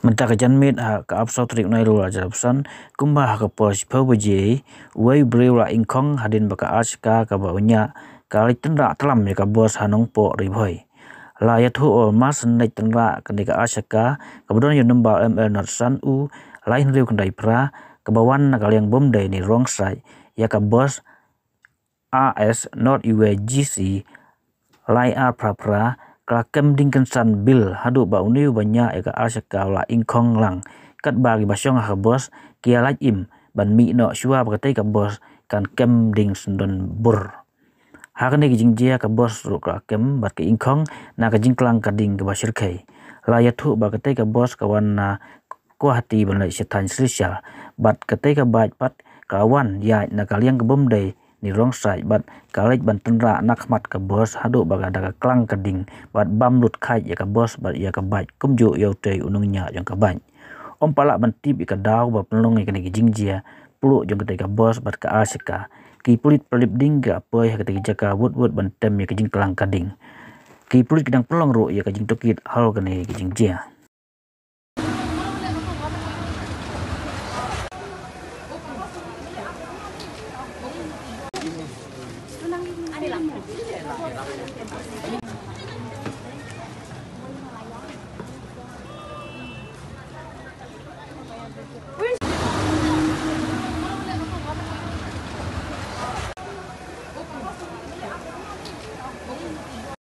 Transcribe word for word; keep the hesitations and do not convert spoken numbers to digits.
Mynta ka janmiet ha ka arphew saw tarik u Naiwieng arhajar arphew san, kumba ha ka por shiphew baje, uwei u briew la ingkhong hadien ba ka ar shaka kaba u ñiah ka leit tynrah tlam ïa ka bos ha Nongpoh Ri Bhoi. La ïathuh ba mar shen leit tynrah kane ka ar shaka kaba don ïa u nombar M L not san u lai hynriew khyndai phra kaba wan na ka liang bym dei ne wrong side ïa ka bos R S not U A G C lai ar phra phra, ka la kem ding kynsan bil haduh ba une uba ñiah ïa ka ar shaka u la ingkhong lang. Katba kiba shong ha ka bos ki ïa lait im ban mih noh shuwa ba katei ka bos kan kem ding syndon bur. Ha kane ka jingjia ka bos ruh ka la kem bad ka ingkhong na ka jingklang ka ding kaba shyrkhei. La ïathuh ba katei ka bos ka wan na Guwahati ban leit sha thaiñ Silchar bad katei ka bike pat ka wan ïaid na ka liang ka bym dei ne wrong side bad ka leit ban tynrah na khmat ka bos haduh ba ka da ka klang ka ding bad bam lut khait ïa ka bos bad ïa ka bike kumjuh ïa utei u nongñiah jong ka bike. Ym pat lah ban tip ïa ka daw ba pynlong ïa kane ka jingjia pluh jong katei ka bos bad ka ar shaka. Ki pulit pynlip ding ki la poi ha katei ka jaka wut wut ban tem ïa ka jingklang ka ding. Ki pulit ki dang pynlong ruh ïa ka jingtohkit halor kane ka jingjia.